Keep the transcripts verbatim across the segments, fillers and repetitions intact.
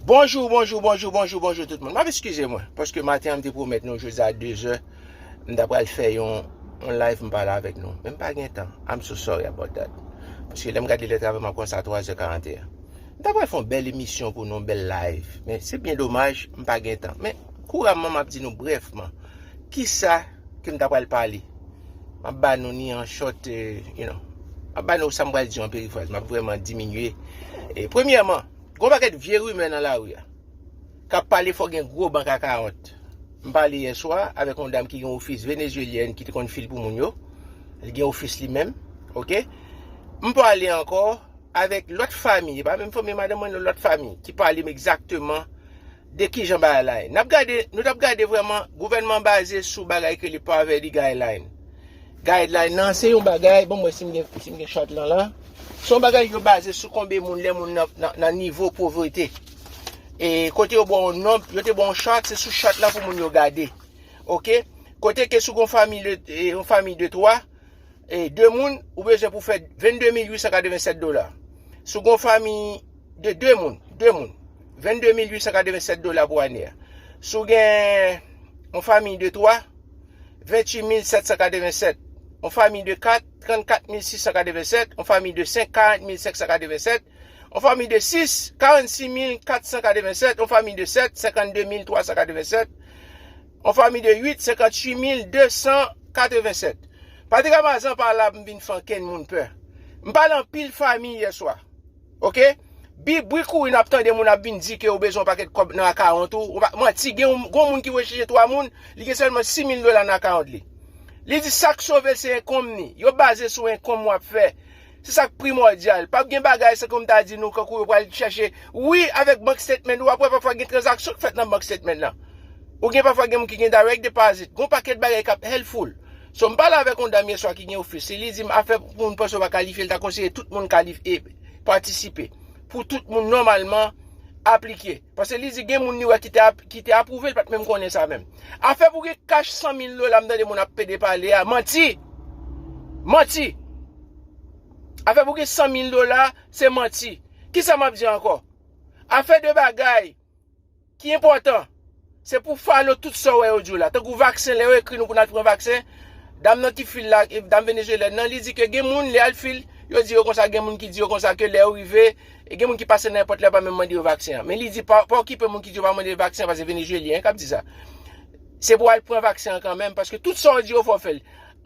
Bonjou, bonjou, bonjou, bonjou, bonjou tout moun. M ap eskize mwen, paske maten an m te pwomèt nou jodi a de zè, m ta pral fè yon, yon live m pale avèk nou. Men m pa gen tan. I'm so sorry about that. Paske lè m gade lè travay m ap kòmanse a twa zè karanteyen. M ta pral fè yon bèl emisyon pou nou, yon bèl live. Men se byen domaj, m pa gen tan. Men kouramman m ap di nou brèfman. Kisa ke m ta pral pale? M ap ba nou ni an short, eh, you know. M ap ba nou sa m pral di an perifraz. M ap vrèman diminye. E premyèman, gon pakèt vye rimè nan lari a k ap pale fò gen gwo bank akawont. M pale yè swa avèk yon dam ki gen ofis venezuelyèn ki te konn fil pou moun yo. Li gen ofis li menm, oke? M pale ankò avèk lòt fanmi, e pa menm fanmi madanm mwen, non, lòt fanmi, ki pale m egzakteman de kijan bagay la ye. N ap gade, nou t ap gade vrèman gouvènman baze sou bagay ke le poverty guideline. Guideline nan se yon bagay, bon, mwen si m gen, si m gen chart lan la. Se yon bagay yo baze sou konbe moun, lè moun nan, nan, nan nivo povrete. E kote yo ba w yon nonb, yo te ba w yon chart, se sou chart la pou moun yo gade. Oke? Kote ke si w gen yon fanmi de, e, yon fanmi de twa, e, de moun, ou bezwen pou fè vennde mil uit san katrevennsèt dola. Si w gen yon fanmi de de moun, de moun, vennde mil uit san katrevennsèt dola pou ane a. Si w gen yon fanmi de twa, venntuit mil sèt san katrevennsèt. Yon fanmi de kat, trannkat mil sis san katrevennsèt. Yon fanmi de senk, karant mil senk san katrevennsèt. Yon fanmi de sis, karannsis mil kat san katrevennsèt. Yon fanmi de sèt, senkannde mil twa san katrevennsèt. Yon fanmi de uit, senkanntuit mil de san katrevennsèt. Patrik Amazan pa la pou m vin fè ankenn moun pè. M pale anpil fanmi yè swa. Oke? Bi, bri kouri n ap tande moun ap vin di ke ou bezwen yon pakèt kòb nan akawont ou. Ou pa, manti, gen yon, gon moun ki voye chèche twa moun, li gen sèlman sis mil dola nan akawont li. Li di sa k sove l se enkonm ni. Yo baze sou enkonm w ap fè. Se sa k primòdyal. P ap gen bagay, se kòm ta di nou, kankou yo pral chèche. Wi, avèk bank statement, w ap wè pafwa gen tranzaksyon k fèt nan bank statement lan. Ou gen pafwa gen moun ki gen direct deposit. Gon pakèt bagay k ap helpful. So, m pale avèk yon dam yè swa ki gen ofis li, li di m afè pou moun panse w pa kalifye, l ta konseye tout moun kalif-, e, patisipe. Pou tout moun nòmalman aplike. Paske li di gen moun li wè ki te ap-, ki te apwouve, l pa t menm konnen sa menm. Afè pou gen kach san mil dola, m tande moun ap pede pale a, manti! Manti! Afè pou gen san mil dola, se manti. Kisa m ap di ankò? Afè de bagay ki enpòtan, se pou follow tout sa w wè yo di w la. Tankou vaksen, lè yo ekri nou pou n al pran vaksen, dam nan ki fil la, e, dam venezuelyèn nan, li di ke gen moun, lè y al fil, yo di yo konsa, gen moun ki di yo konsa ke lè yo rive, e gen moun ki pase nan enpòt lè, pa menm mande yo vaksen an. Men li di, pa, pa okipe moun ki di yo pa mande vaksen an, paske venezuelyen k ap di sa. Se pou w al pran vaksen an kanmenm, paske tout sa w di yo fò w fè l.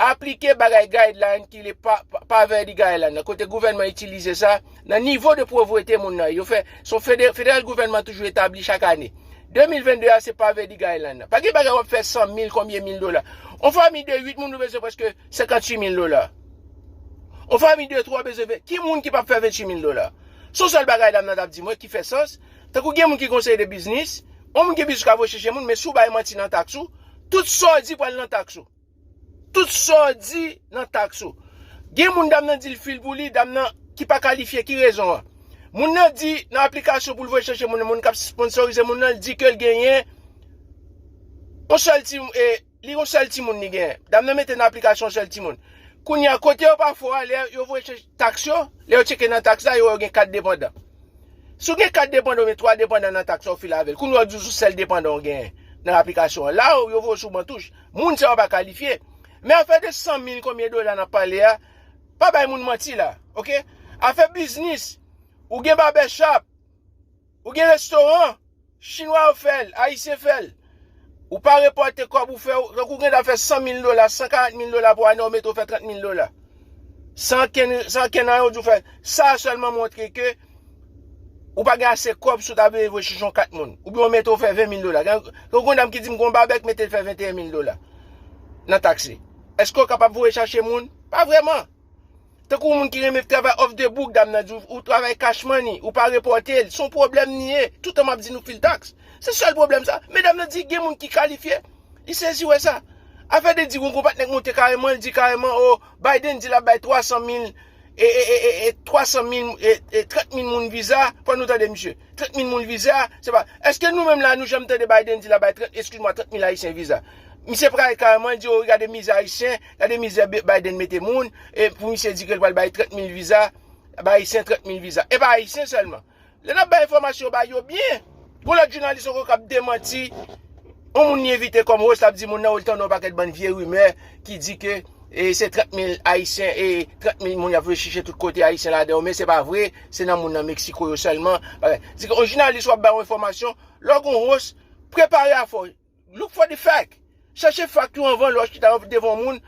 Aplike bagay guideline ki le pa, pa, poverty guideline nan, kote gouvènman itilize sa nan nivo de povrete moun nan. Yo fè, se yon fede-, federal gouvènman toujou etabli chak ane. De mil vennde a se poverty guideline nan. Pa gen bagay w ap fè san mil, konbyen mil dola. Yon fanmi de uit moun ou bezwen prèske senkanntuit mil dola. Yon fanmi de twa bezwen fè, ki moun ki p ap fè venntuit mil dola? Se yon sèl bagay dam nan t ap di mwen ki fè sans. Tankou gen moun ki konseye de biznis, yon moun gen biznis ka voye chèche moun, men si w bay manti nan taks ou, tout sa w di pral nan taks ou. Tout sa w di nan taks ou. Gen moun dam nan di l fil pou li, dam nan ki pa kalifye, ki rezon an? Moun nan di nan aplikasyon pou l voye chèche moun, moun k ap sponsorize moun nan, l di ke l genyen yon sèl ti, e, li yon sèl timoun li genyen. Dam nan mete nan aplikasyon yon sèl timoun. Kounye a, kote yo pa fò a, lè yo voye chèche taks yo, lè yo tcheke nan taks la, yo wè yo gen kat depandan. Si w gen kat depandan oubyen twa depandan nan taks la, w file avè l. Kounye a, w di w se sèl depandan w genyen nan aplikasyon an. La, yo voye w sou bantouch. Moun sa yo pa kalifye. Men afè de san mil konbyen dola n ap pale a, pa bay moun manti la, oke? Afè biznis, ou gen barbershop, ou gen restoran, chinwa yo fè l, ayisyen fè l. Ou pa repòte kòb ou fè, tankou w gen dwa fè san mil dola, san karant mil dola pou ane, yo mete w fè trant mil dola. San kenn, san kenn anyen, yo di w fè. Sa sèlman montre ke ou pa gen ase kòb si w ta vle voye chèche yon kat moun. Oubyen yo mete w fè ven mil dola. Gen, gen yon dam ki di m gon babè k mete l fè venteyen mil dola nan taks li. Èske w kapab voye chache moun? Pa vrèman. Tankou moun ki renmen travay off the book, dam nan di w, ou travay cash money, ou pa repòte l, se yon pwoblèm li ye. Toutan m ap di nou fil taks. Se sèl pwoblèm sa. Men dam nan di gen moun ki kalifye. Li sezi wè sa. Afè de di gon patnè k monte kareman, li di kareman, o, Biden di l ap bay twa san mil, e, e, e, e, e, twa san mil, e, e, trant mil moun viza, fò nou tande misye. Trant mil moun viza, se pa, èske nou menm la, nou janm tande Biden di l ap bay trant, eskiz mwa, trant mil ayisyen viza? Misye pale kareman, li di, o, gade mizè ayisyen, gade mizè Bi-, Biden mete moun, e pou misye di ke l pral bay trant mil viza, bay ayisyen trant mil viza. E pa ayisyen sèlman. Lè n ap bay enfòmasyon, bay yo byen. Gon lòt jounalis ankò k ap demanti yon moun li envite kòm host, l ap di moun nan, ou l tande yon pakèt bann vye rimè ki di ke e se trant mil Ayisyen, e trant mil moun y ap voye chèche tout kote, Ayisyen ladan yo, men se pa vre, se nan moun nan Meksiko yo sèlman. Di ke yon jounalis w ap bay yon enfòmasyon, lè w gon host, prepare afè w. Look for the fact. Chèche fact yo anvan lè w chita devan yon moun.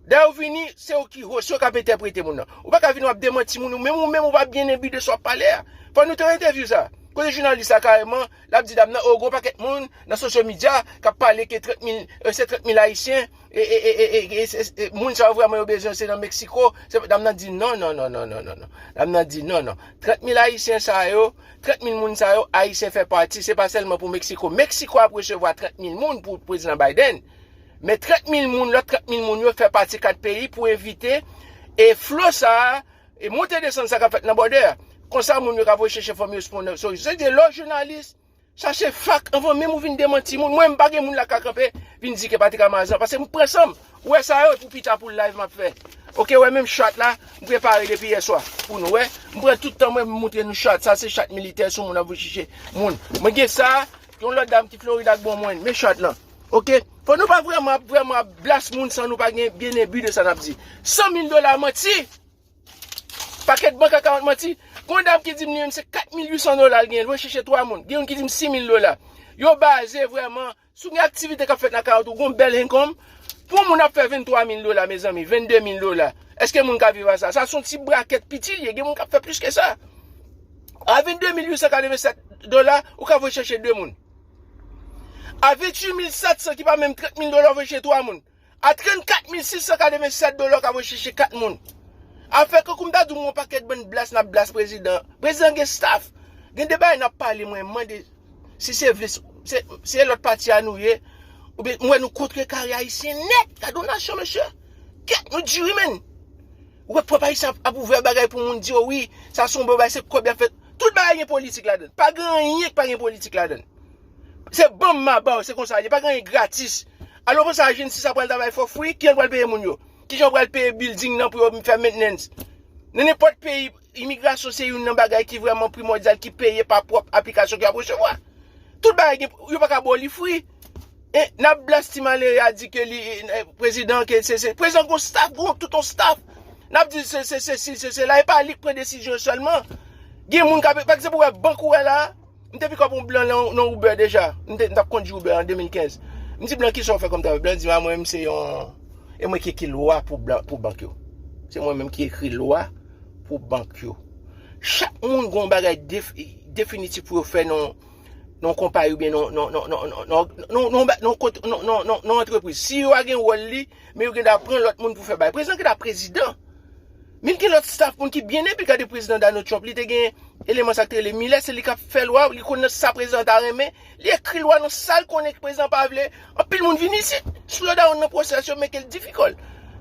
Dayè ou vini, se ou ki host, se ou k ap entèprete moun nan. Ou pa ka vini w ap demanti moun, ou menm, ou menm ou pa byen enbi de sa w ap pale a. Fò nou te entevyou sa. Kote jounalis la kareman, l ap di dam nan, o, gon pakèt moun nan social media k ap pale ke trant mil, e, se trant mil Ayisyen, e, e, e, e, e, e, e, e, moun sa yo vrèman yo bezwen se nan Meksiko. Se, dam nan di non, non, non, non, non, non, non. Dam nan di non, non. Trant mil Ayisyen sa yo, trant mil moun sa yo, Ayisyen fè pati, se pa sèlman pou Meksiko. Meksiko ap resevwa trant mil moun pou Prezidan Biden. Men trant mil moun, lòt trant mil moun yo fè pati kat peyi pou evite e flo sa a, e monte desann sa k ap fèt nan bòdè a. Konsa moun yo ka voye chèche fanmi yo sponsorite. Lè w jounalis, chache fact anvan menm ou vin demanti moun. Mwen, m pa gen moun la ka kanpe, vin di ke Patrick Amazan, paske m pran san m. Ou wè sa yo, pou pita pou live m ap fè. Oke, wè menm shot la, m prepare depi yè swa pou nou, wè. M pran tout tan mwen, m montre nou shot. Sa se shot militè, sou moun ap voye chèche moun. Mwen gen sa, yon lòt dam ki Florid ak bon mwen, men shot lan. Oke? Fò nou pa vrèman, vrèman ap blas moun san nou pa gen byen enbi de sa n ap di. San mil dola manti! Pakèt bank a ka manti. Gon dam ki di m li menm se kat mil uit san dola l genyen, l voye chèche twa moun. Gen youn ki di m sis mil dola. Yo baze vrèman sou gen aktivite k ap fèt nan kay ou, gon bèl income. Pou moun ap fè venntwa mil dola, mezanmi, vennde mil dola. Èske moun ka viv a sa? Sa se yon ti brakèt piti li ye. Gen moun k ap fè plis ke sa. A vennde mil uit san katrevennsèt dola, ou ka voye chèche de moun. A venntuit mil sèt san, ki pa menm trant mil dola, ou voye chèche twa moun. A trannkat mil sis san katrevennsèt dola, ou ka voye chèche kat moun. Afè kankou m ta di w, yon pakèt bann blas n ap blas prezidan. Prezidan gen staff. Gen de bagay n ap pale, mwen mande si se vle, se, se lòt pati a nou ye. Oubyen, m wè nou kontre kare ayisyen nèt. Gade yon nasyon, mesye. Kèt, nou diri, menn. Ou wè pwòp ayisyen ap, ap ouvè bagay pou moun di, o wi, sa se yon bon bagay, se kòb y ap fè. Tout bagay gen politik ladan l. Pa gen anyen ki pa gen politik ladan l. Se ban m m a ba w, se konsa l ye. Pa gen anyen gratis. Alò, w panse a G N six a pral travay for free? Kijan l pral peye moun yo? Kijan w pral peye building nan pou yo fè maintenance? Nan nenpòt peyi, imigrasyon se youn nan bagay ki vrèman primòdyal, ki peye pa pwòp aplikasyon ke y ap resevwa. Tout bagay gen, yo pa ka ba w li free. E n ap blas ti malere a di ke li, e, prezidan, ke se, se, prezidan gon staff, gon tout yon staff. N ap di se, se, se, se, se, se la, e pa li k pran desizyon sèlman. Gen moun k ap, pa egzanp, ou wè bank ou wè la, m te pikòp yon blan nan, nan Uber deja. M te, m t ap kondui Uber an de mil kenz. M di blan, "Kisa w fè kòm travay?" Blan di m, "A, mwen menm se yon, e mwen ki ekri lwa pou blan, pou bank yo. Se mwen menm ki ekri lwa pou bank yo." Chak moun gon bagay def-, definitif pou yo fè nan, nan yon konpayi oubyen nan, nan, nan, nan, nan, nan, nan, nan, nan, nan, nan, nan, nan antrepriz. CEO a gen wòl li, men yo gen dwa pran lòt moun pou fè bagay. Prezidan gen dwa prezidan. Men gen lòt staff moun ki byen enbi. Gade prezidan Donald Trump, li te gen eleman sa k te rele Miller, se li k ap fè lwa, li konn sa prezidan ta renmen, li ekri lwa nan sa l konnen prezidan pa vle. Anpil moun vin isit, slowdown nan pwosès yo, make l difikòl.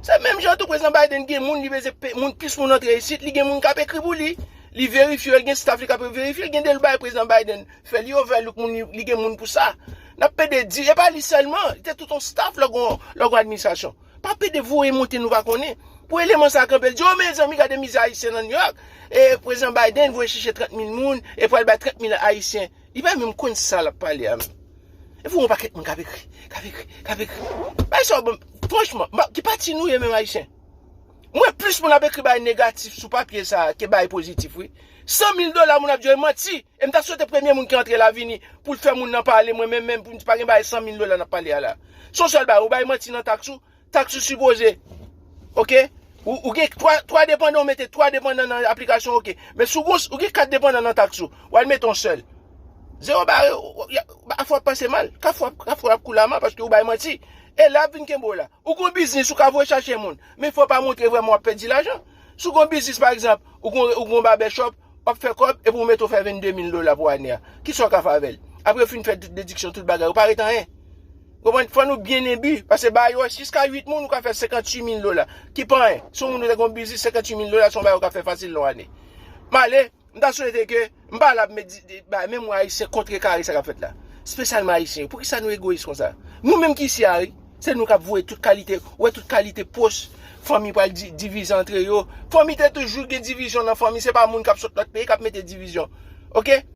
Se menm jan tou prezidan Biden gen moun, li bezwen pe-, moun, plis moun antre isit, li gen moun k ap ekri pou li. Li verifye, l gen staff li k ap verifye, l gen de bagay prezidan Biden fè, li overlook moun, li, li gen moun pou sa. N ap pede di, e pa li sèlman, li te tout yon staff lè w gon, lè w gon administrasyon. Pa pede voye monte nou pa konnen. Pou eleman sa kanpe, l di, "O, mezanmi, gade mizè ayisyen nan New York. E prezidan Biden voye chèche trant mil moun, e pral bay trant mil ayisyen." Li pa menm konn sa l ap pale a menm. E pou yon pakèt moun k ap ekri, k ap ekri, k ap ekri. Bay sa w ban m, franchman, m pa, ki pati nou ye menm ayisyen? Mwen plis moun ap ekri bay negatif sou papye sa a ke bay pozitif, wi. San mil dola moun ap di yo e manti. E m ta swete premye moun ki antre la vini pou l fè moun nan pale, mwen menm, menm pou m di pa gen bagay san mil dola n ap pale a la. Se yon sèl bagay, ou bay manti nan taks ou, taks ou sipoze. Oke? Ou, ou gen twa, twa depandan, ou mete twa depandan nan aplikasyon, oke. Men si w gon, ou gen kat depandan nan taks ou, w al mete yon sèl. Zewo bare, ou, ou, ya, afè w ap pase mal. Kafou ap, kafou ap koule ama paske ou bay manti. E la ap vin kenbe w la. Ou gon biznis, ou ka voye chache moun. Men fò w pa montre vrèman w ap pèdi lajan. Si w gon biznis, pa egzanp, ou gon, ou gon barbershop, w ap fè kòb, epi w mete w fè vennde mil dola pou ane a. Kisa w ka fè avè l? Apre w fin fè tout dediksyon, tout bagay, ou pa ret anyen. Konprann? Fò nou byen enbi, paske ba yo jiska uit moun, ou ka fè senkanntuit mil dola. Ki pa anyen. Si yon moun ou te gon biznis, senkanntuit mil dola, se yon bagay ou ka fè fasil nan yon ane. M ale, M ta swete ke, m pa la pou met di, di, ba, menm mwen ayisyen kontre kare sa k ap fèt la. Espesyalman ayisyen yo. Poukisa nou egoyis konsa? Nou menm ki isi a, wi. Se nou k ap voye tout kalite, wè tout kalite pòs. Fanmi pral di, divize antre yo. Fanmi te toujou gen divizyon nan fanmi. Se pa moun k ap sot lòt peyi k ap mete divizyon. Oke?